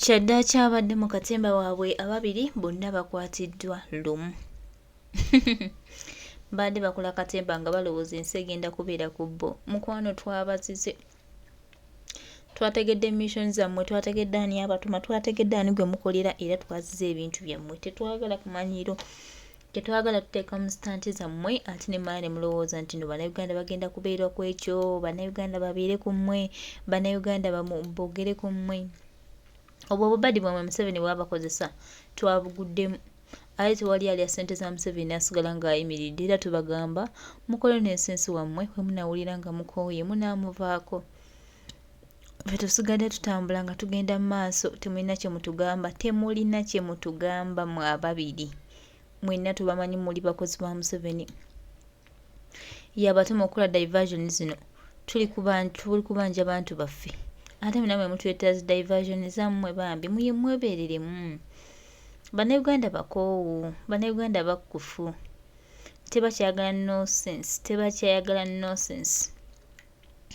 Kyaddaaki abadde mu katemba waabwe ababiri bonna bakwatiddwa lumu. Baadde bakola katemba nga balowooza ensi egenda kubeera ku bo. Mukwano twabazize. Twategedde mission zammwe, twategedde ani abatuma, twategedde ani gwe mukolera era twazize ebintu byammwe. Tetwagala kumanyiiro. Tetwagala tuteeka mu sitanti zammwe ate ne mumala ne mulowooza nti no Bannayuganda bagenda kubeera ku ekyo, Bannayuganda babeere ku mmwe, Bannayuganda boogere ku mmwe. Obwo obubadi bwamwe Museveni bwabakozesa twabuguddemu. Ate tewali alya ssente za Museveni n'asigala ng'ayimiridde era tubagamba mukole nonsense wammwe bwe munawulira nga mukooye munaamuvaako. Ffe tusigadde tutambula nga tugenda mu maaso temulina kye mutugamba temulina kye mutugamba mwe ababiri mwenna tubamanyi muli bakozi ba Museveni. Yabatuma okukola diversion zino tuli kubanja bantu baffe ate namwe mutuleetera zi diversion zammwe bambi muye mwebeereremu. Bannayuganda bakoowu, bannayuganda bakkufu tebakyagala nonsense tebakyayagala nonsense.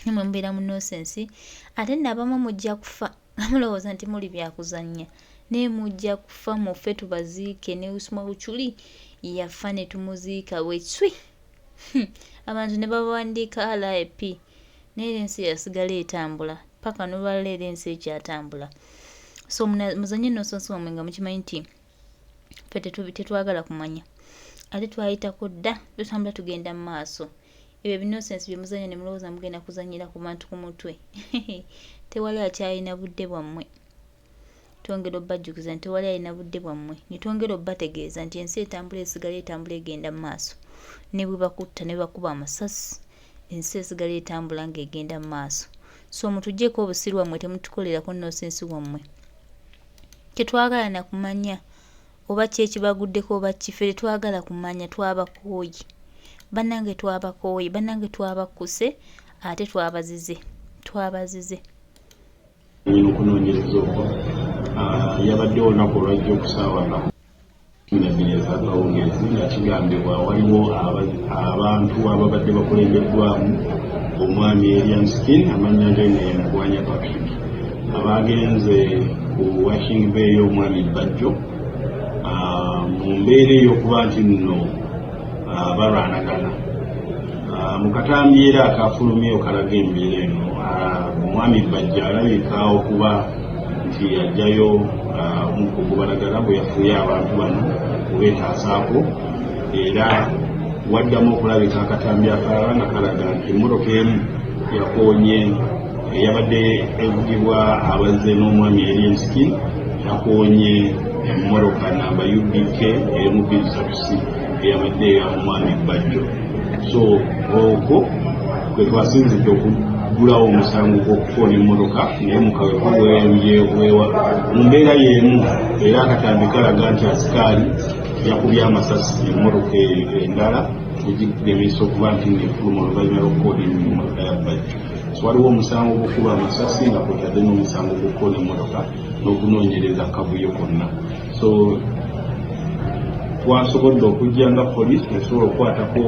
Namwe mubeera mu nonsense ate nno abamu mujja kufa nga mulowooza nti muli byakuzannya naye mujja kufa mufe tubaziike ne Usma Uchuli yafa ne tumuziika bwetswi hmm. Abantu ne bawandiika RIP naye era ensi yasigala etambula paka nolwaleero ensi ekyatambula so muzanye nonsense wamwe nga mukimanyi nti ffe tetwagala kumanya ate twayitako dda tutambula tugenda mu maaso. Ebyo ebinonsense bye muzanya ne mulowooza mugenda kuzanyira ku bantu ku mutwe. Tewali akyalina budde bwammwe. Twongera obbajjukiza nti tewali alina budde bwammwe. Ne twongera obbategeeza nti ensi etambula esigala etambula egenda mu maaso. Ne bwe bakutta ne bakuba amasasi, ensi esigala etambula ng'egenda mu maaso. So mutuggyeko obusiru bwammwe temutukolerako nonsense wammwe. Tetwagala na kumanya oba ki ekibaguddeko oba ki ffe tetwagala kumanya twabakooye banange twabakooye banange twabakkuse ate twabazize twabazize. Okunoonyereza okwo ah, yabaddewo olunaku olwajja okusaawa nga 12 ez'akawungeezi nga kigambibwa waliwo abantu ababadde bakulembeddwamu omwami Elian Skin amannya ge nga ye Mugwanya Patrick abaagenze ku Washing Bay y'omwami Bajjo ah, mu mbeera ey'okuba nti nno ah, balwanagana ah, mu katambi era akafulumye okalaga embeera eno omwami Bajjo alabika okuba nti ajjayo omukka ogubalagala bwe yafuuye abantu bano okubeetaasaako era waddamu okulabika akatambi akalala nga kalaga nti emmotoka emu yakoonye eyabadde evugibwa abazze n'omwami Alien Skin yakoonye emmotoka namba UBK emu bbiri ssatu C eyabadde eya omwami Bajjo so okwo kwe twasinzidde okuggulawo omusango gw'okukoona emmotoka naye mu kaweefube mu mbeera y'emu era akatambi kalaga nti asikaali yakubye amasasi emmotoka endala okugilemesa okuba nti ng'efuluma oluvannyuma lw'okukoona emmotoka ya Bajjo. So waliwo omusango gw'okukuba amasasi nga kwotadde n'omusango gw'okukoona emmotoka n'okunoonyereza kavuyo konna. So twasobodde okujja nga poliisi nesobola okukwatako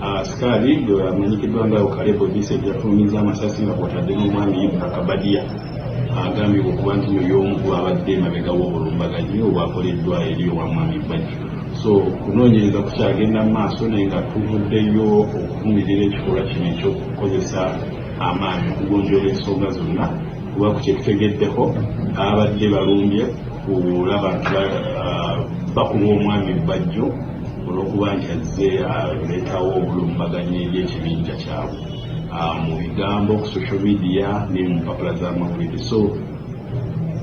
asikaali gwe amanyikiddwa nga Kalebo Vincent yafulumizza amasasi nga kwotadde n'omwami Ibra Kabadia agambibwa okuba nti no y'omu ku babadde emabega w'obulumbaganyi obwakoleddwa eri owa mwami Bajjo. So kunoonyereza kukyagenda mu maaso naye nga tuvuddeyo okuvumirira ekikolwa kino eky'okukozesa amaanyi okugonjoola ensonga zonna kuba ku kyetutegeddeko abadde balumbye kulaba nti bakuba omwami Bajjo olw'okuba nti azze aleetawo obulumbaganyi eri ekibinja kyabwe mu bigambo ku social media ne mu mpapula z'amawulire so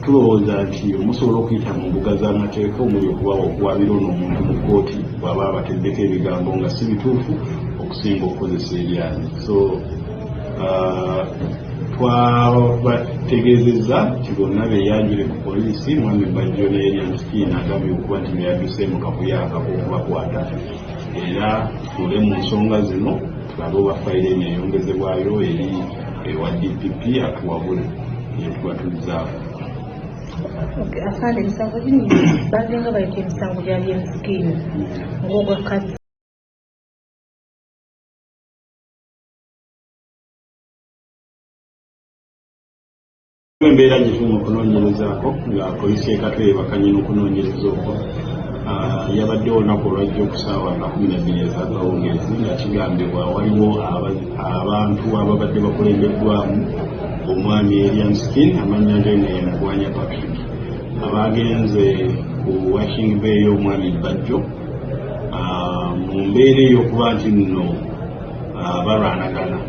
tulowooza nti musobola okuyita mu mbuga z'amateeka omuli okubawa okuwaabira ono omuntu mu kkooti bw'aba abateddeko ebigambo nga si bituufu okusinga okukozesa eryanyi so Twabategeezezza nti bonna beeyanjule ku poliisi, Mwami Bajjo ne Eria Misikiini agambibwa okuba nti yadduse mu kavuyo ako ak'okubakwata era tutuule mu nsonga zino tulabe oba fayiro eno eyongezebwayo eri ewa DPP atuwabule gye tuba tuzzaako. Afande, emisango gino bagenga bayita emisango gya Alien ng'ogwa Kazzi. Embeera gye tuli mu kunoonyerezaako nga poliisi y'e Katwe ebakanye n'okunoonyereza okwo yabaddewo olunaku olwajjo ku ssaawa nga 12 ez'akawungeezi nga kigambibwa waliwo abantu ababadde bakulembeddwamu omwami Alien Skin, amannya ge nga ye Mugwanya Patrick, abagenze ku working bay y'omwami Bajjo mu mbeera ey'okuba nti nno balwanagana.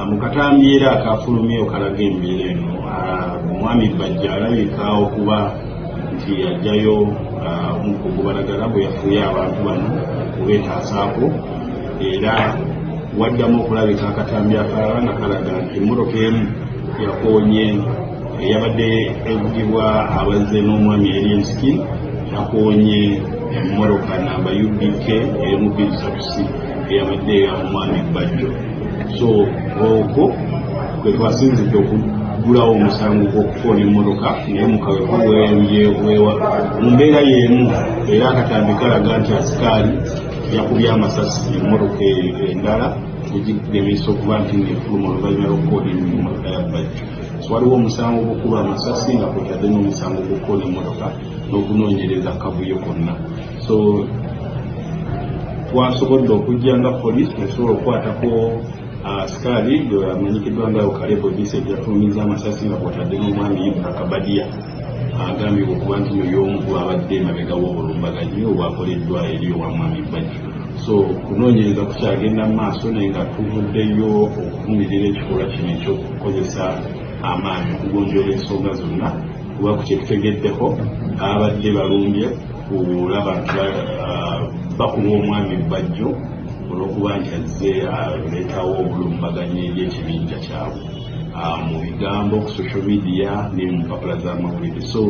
Mu katambi era akafulumye okalaga embeera eno, omwami Bajjo alabika okuba nti yajjayo omukka ogubalagala bwe yafuuye abantu bano okubeetaasaako, era waddamu okulabika akatambi akalala nga kalaga nti emmotoka emu yakoonye eyabadde evugibwa abazze n'omwami Alien Skin, yakoonye emmotoka namba UBK emu 23 C eyabadde eya omwami Bajjo. So okwo kwe twasinzidde okuggulawo omusango gw'okukoona emmotoka, naye mu kaweefube mu mbeera y'emu era akatambi kalaga nti asikaali yakubye amasasi emmotoka endala okugigemesa okuba nti ng'efuluma oluvannyuma lw'okukoona emmotoka ya Bajjo. So waliwo omusango gw'okuba amasasi nga kwotadde n'omusango gw'okukoona emmotoka n'okunoonyereza kavuyo konna. So twasobodde okujja nga poliisi nesobola okukwatako asikaali amanyikiddwa nga Kalebo Vincent yafulumiza amasasi nga kwotadde n'omwami Ibra Kabadia, agambibwa okuba nti no y'omu ku abadde emabega w'obulumbaganyi obwakoleddwa eri owa mwami Bajjo. So kunoonyereza kukyagenda mu maaso, naye nga tuvuddeyo okuvumirira ekikolwa kino ekyokukozesa amaanyi okugonjoola ensonga zonna, kuba ku kyetutegeddeko abadde balumbye kulaba nti bakuba omwami Bajjo olw'okuba nti azze aleetawo obulumbaganyi eri ekibinja kyabwe mu bigambo ku social media ne mu mpapula z'amawulire. So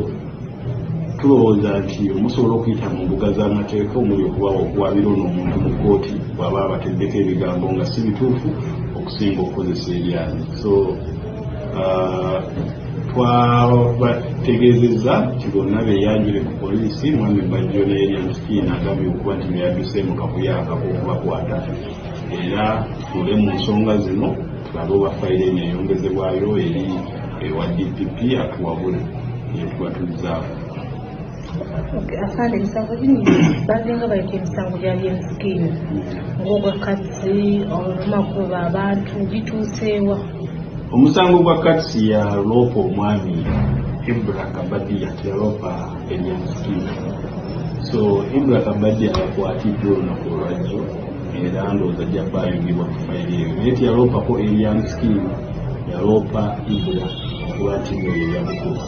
tulowooza nti musobola okuyita mu mbuga z'amateeka omuli okuba okuwabira ono omuntu mu kkooti bw'aba abateddeko ebigambo nga si bituufu, okusinga okukozesa eryanyi. So twabategeezezza nti bonna beeyanjule ku poliisi. Mwami Bajjo ne Alien Skin agambye okuba nti neyadduse mu kavuyo ak'okubakwata, era tutuule mu nsonga zino tulabe oba fayiro eno eyongezebwayo eri ewa DPP atuwabule yetuba tuzzaako. Afande, emisango gini bagenga bayita emisango gya byemisikiini ng'ogwa Katsi olumakuba abantu, gituuseewa? Omusango gwa Katsi yaloopa omwami Ibra Kabadia, teyaloopa Alien Skin. So Ibra Kabadia yakwatiddwa olunaku olwajjo era ndowooza ajja bba ayogibwa ku fayiro eyo, naye teyaloopako Alien Skin, yaloopa Ibra okuba nti nga ye yamukuba.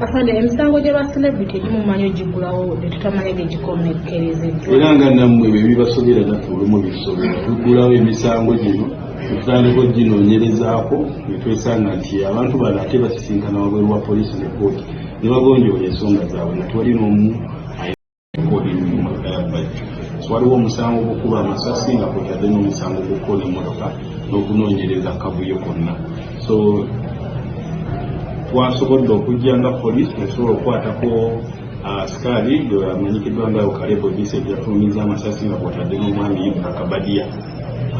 Afande, emisango gya ba celebrity egimumanyi ogigulawo netutamanya gye gikomekkerezeddwa. Era nga nammwe bwe bibasobera, naffe olumu bitusobera. Tuggulawo emisango gino netutandika okuginoonyerezaako netwesanga nti abantu bano ate basisinkana wabweru wa poliisi ne kooti ne bagonjoola ensonga zaabwe nga tewali n'omu koodi emmotoka ya Bajjo. So waliwo omusango gw'okuba amasasi nga kwotadde n'omusango gw'okukoona emmotoka n'okunoonyereza kavuyo konna. So twasobodde okujja nga poliisi nesobola okukwatako asikaali amanyikiddwa nga Kalebo Vincent yafulumiza amasasi nga kwotadde n'omwami Ibra Kabadia,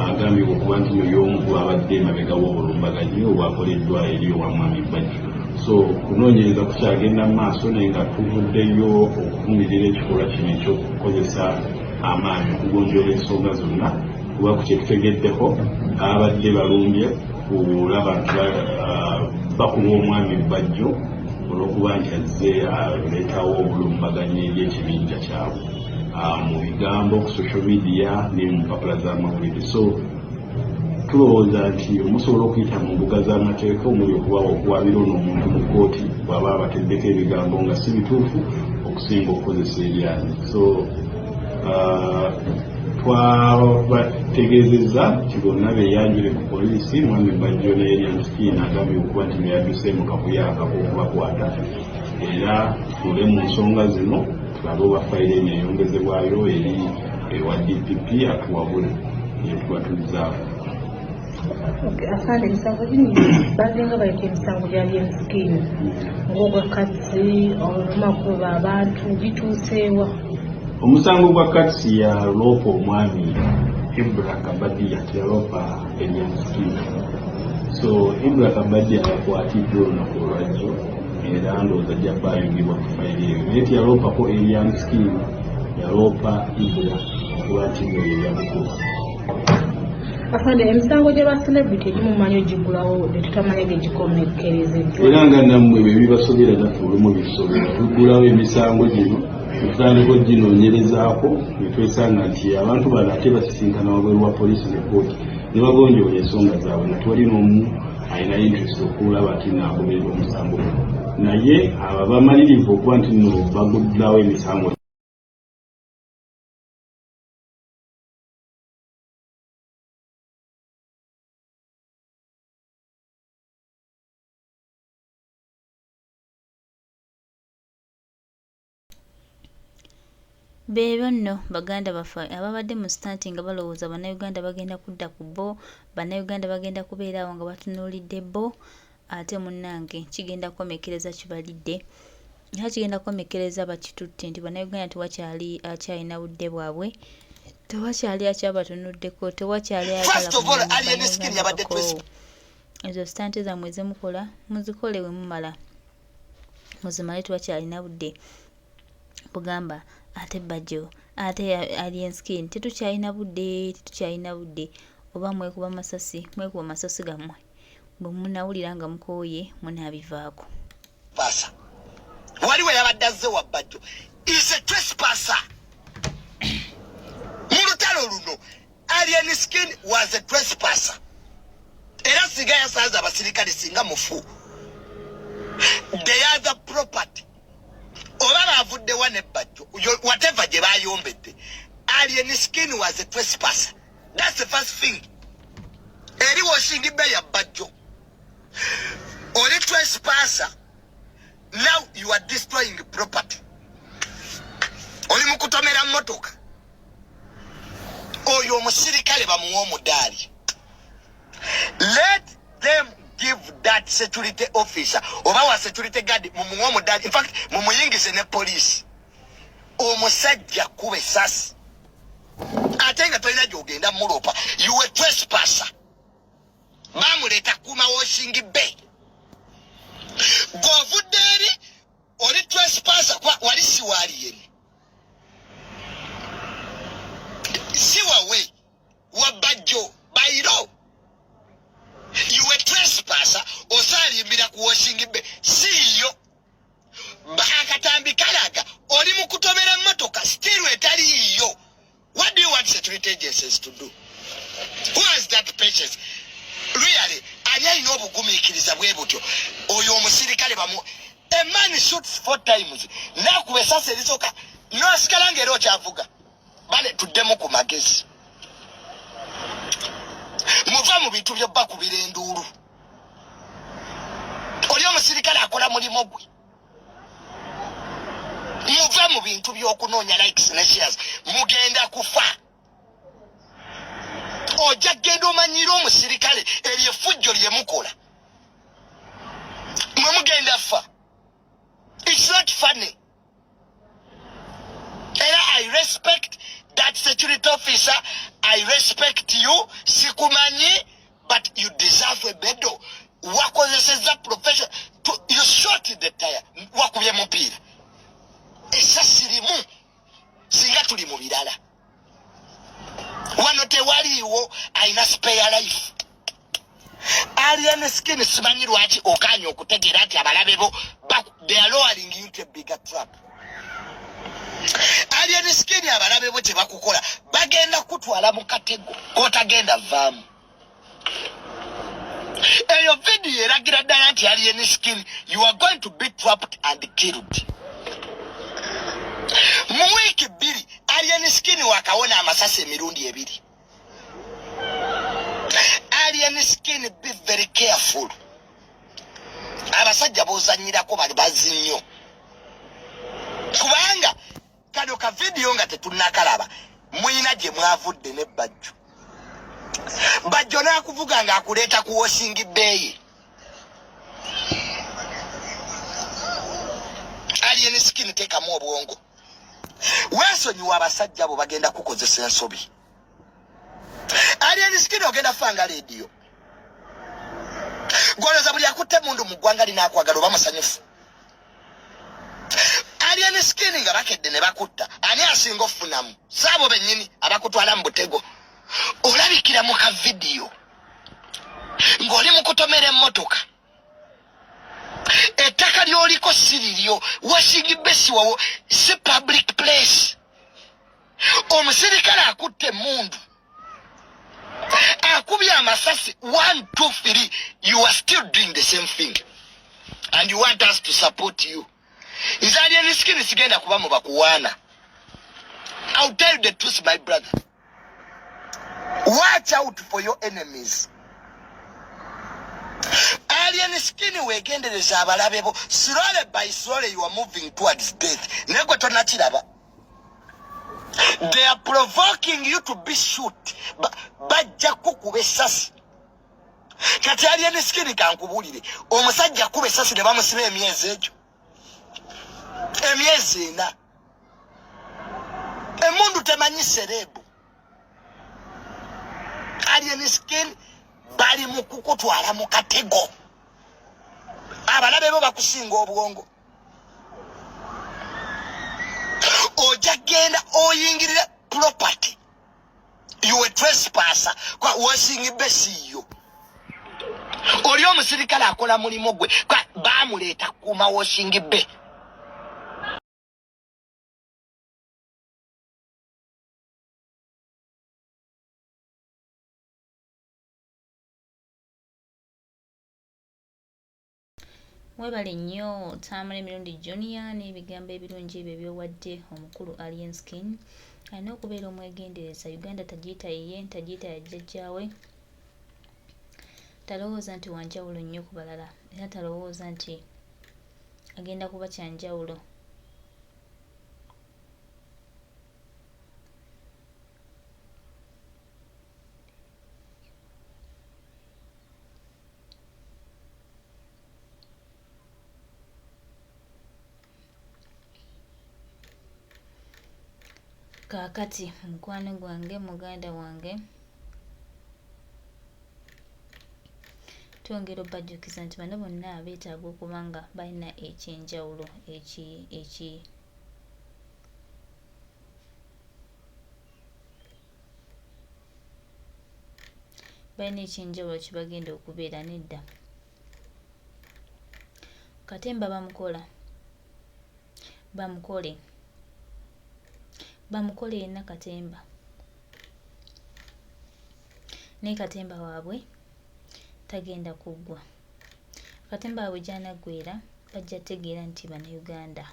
agambibwa okuba nti no y'omu ku abadde emabega w'obulumbaganyi obwakoleddwa eri owa mwami Bajjo. So kunoonyereza kukyagenda mu maaso, naye nga tuvuddeyo okuvumirira ekikolwa kino ekyokukozesa amaanyi okugonjoola ensonga zonna, kuba ku kyetutegeddeko abadde balumbye kulaba nti bakuba omwami Bajjo olw'okuba nti azze aleetawo obulumbaganyi eri ekibinja kyabwe mu bigambo ku social media ne mu mpapula z'amawulire. So tulowooza nti musobola okuyita mu mbuga z'amateeka omuli okuba okuwabira ono omuntu mu kkooti bw'aba abateddeko ebigambo nga si bituufu, okusinga okukozesa eryanyi. So twabategeezezza nti bonna beeyanjule ku poliisi. Mwami Bajjo ne Alien Skin agambye okuba nti neyadduse mu kavuyo ak'okubakwata, era tutuule mu nsonga zino tulabe oba fayiro eno eyongezebwayo eri ewa DPP atuwabule yetuba tuzzaako. Afande, emisango gini bagenga bayita emisango gya byemisikiini ng'ogwa Katsi olumakuba abantu, gituuseewa? Omusango gwa Katsi yaloopa omwami Ibra Kabadia, teyaloopa Alien Skin. So Ibra Kabajja yakwatiddwa olunaku olwajjo era ndowooza ajja kuba ayungibwa ku fayiro eyo, naye teyaloopako Alien Skin, yaloopa Ibra okuba nti nno ye yamukuba. Afande, emisango gya ba celebrity egimu mumanyi ogiggulawo ne tutamanya gye gikomekkerezeddwa. Era nga nammwe bwe bibasobera, naffe olumu bitusobera, tuggulawo emisango gino netutandika oginoonyerezaako ne twesanga nti abantu bano ate basisinkana wabweru wa poliisi ne kkooti ne bagonjoola ensonga zaabwe nga tewali n'omu alina interest okulaba nti naagoberera omusango guno, naye abo abamalirivu okuba nti nno baguddulawo emisango. Beebo nno baganda baffe ababadde mu stunt nga balowooza Bannayuganda bagenda kudda ku bo, Bannayuganda bagenda kubeera awo nga batunuulidde bo, ate munnange kigenda kukomekkereza kibalidde. Era kigenda kukomekkereza bakitutte nti Bannayuganda tewakyali akyalina budde bwabwe, tewakyali akyabatunuddeko, tewakyali ayagala kumanya Bannayuganda bakoowu. Ezo stunt zammwe ze mukola muzikole bwe mumala muzimale, tewakyalina budde. Bugamba ate Bajjo ate Alien Skin, tetukyalina budde, tetukyalina budde. Oba mwekuba masasi, mwekuba masasi gammwe, bwe munawulira nga mukooye munaabivaako. Pasa waliwo yabadde azze wa Bajjo is a trespasser mu lutalo luno. Alien Skin was a trespasser, era singa yasanze abasirikale singa mufu. The other property oba bavuddewa ne Bajjo, whatever gye bayombedde, Alien Skin was a trespasser. That's the first thing. Eri washing bay ya Bajjo, oli trespasser. Now you are destroying property, oli mukutomera motoka. Oyo omusirikale bamuwa omudaali. Let them give that security officer oba wa security guard, mumuwe omudaali. In fact, mumuyingize ne police. Omusajja kuba esasi ate nga tolina gyogenda mulopa. You a trespasser. Bamuleeta kuma washing bay, gwovudde eri oli trespasser, kuba wali siwaaliyeni, siwawe wa Bajjo bayiro. You a trespasser, osaalimbira ku washing bay siiyo. Akatambi kalaga oli mu kutomera motoka still etaliiyo. What do you want security agencies to do? Who has that patience really? Ani alina obugumiikiriza bwe butyo? Oyo omusirikale bamu, a man shoots four times, nakuba esasi erisooka nosigala nga era okyavuga. Bale, tuddemu ku magezi, muva mu bintu byobakubira enduulu. Oli omusirikale akola mulimu gwe. Muve mu bintu by'okunoonya likes ne shares, mugenda kufa. Ojja kgenda omanyire omusirikale eryo effujjo lyemukola, mwe mugenda fa. It's not funny. Era I respect that security officer, I respect you. Sikumanyi, but you deserve a medal. Wakozeseza profession to, you shot the tire, wakubye mupiira esasi limu. Singa tuli mu birala wano tewaliiwo alina spare life. Alien Skin, simanyi lwaki okanya okutegeera nti abalabe bo they are lowering you into a bigger trap. Alien Skin, abalabe bo kyebakukola bagenda kutwala mu katego kotagenda vaamu. Eyo vidiyo eragira ddala nti Alien Skin, you are going to be trapped and killed. Mu wiiki 2 Alien Skin wakawona amasasi emirundi ebiri. Alien Skin, be very careful. Abasajja bozanyirako bali bazi nnyo, kubanga kano ka vidiyo nga tetunnakalaba, muyina gye mwavudde ne Bajjo. Bajjo n'akuvuga ng'akuleeta ku washing bay. Alien Skin, teekamu obwongo, weesonyiwa abasajja abo, bagenda kukozesa ensobi. Alien Skin, ogenda fanga leediyo. Gwolowooza buli akutte emundu mu ggwanga linaakwagala oba musanyufu? Alien Skin nga bakedde ne bakutta, ani asinga ofunamu? Saabo bennyini abakutwala mu butego. Olabikira mu ka vidiyo ng'oli mu kutomera emmotoka, ettaka ly'oliko si liryo, washing bay si wawo, si public place. Omusirikale akutte emmundu akubye amasasi 1 2 3, you are still doing the same thing and you want us to support you. Nze Alien Skin sigenda kuba mu bakuwaana. I'll tell you the truth, my brother, watch out for your enemies. Alien Skin, wegendereza abalabe bo. Slowly by slowly you are moving towards death, naye gwe tonakiraba. They are provoking you to be shoot. Bajja kukuba essasi. Kati Alien Skin, kankubuulire, omusajja kuba essasi ne bamusiba emyezi egyo, emyezi 4. Emundu temanyi celeb. Alien Skin, bali mu kukutwala mu katego. Abalabe bo bakusinga obwongo. Ojja genda oyingirire property, you a trespasser. Kwa washing bay si yo. Oli omusirikale akola mulimu gwe, bamuleeta kuuma washing bay. Webale nnyo Tamale Emirundi Junior n'ebigambo ebirungi ebyo by'owadde omukulu Alien Skin. Alina okubeera omwegendereza. Uganda tagiyita yiye, tagiyita ya jjajjaawe. Talowooza nti wanjawulo nnyo ku balala, era talowooza nti agenda kuba kyanjawulo. Kaakati mukwano gwange, muganda wange, twongera obajjukiza nti bano bonna beetaaga okuba nga balina ekyenjawulo eki eki balina ekyenjawulo kyebagenda okubeera. Nedda, katemba bamukola, bamukole, bamukole yenna katemba, naye katemba waabwe tagenda kuggwa. Katemba waabwe gyanaggwera bajja tegeera nti Bannayuganda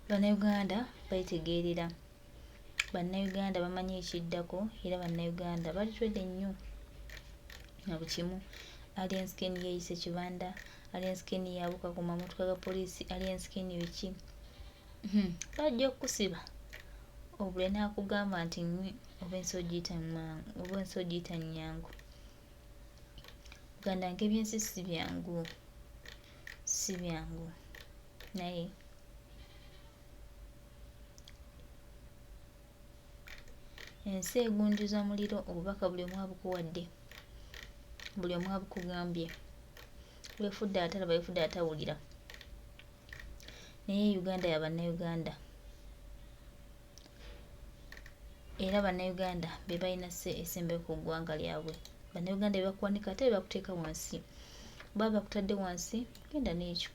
Bannayuganda betegeerera. Bannayuganda bamanyi ekiddako, era Bannayuganda balitwedde nnyo na buli kimu. Alien Skin yeeyise kibanda, Alien Skin yabuuka ku mamotoka ga poliisi, Alien Skin biki. Bajja okukusiba obule n'akugamba nti nywe oba ensi ogiyita oba ensi ogiyita nnyangu. Muganda wange, ebyensi si byangu, si byangu, naye ensi egunjuza muliro. Obubaka buli omu abukuwadde, buli omu abukugambye. Weefudde atalaba, weefudde atawulira, naye Uganda ya Bannayuganda, era Bannayuganda be balina se esembayo ku ggwanga lyabwe. Bannayuganda be bakuwanika ate be bakuteeka wansi. Baba bakutadde wansi, genda n'ekyo.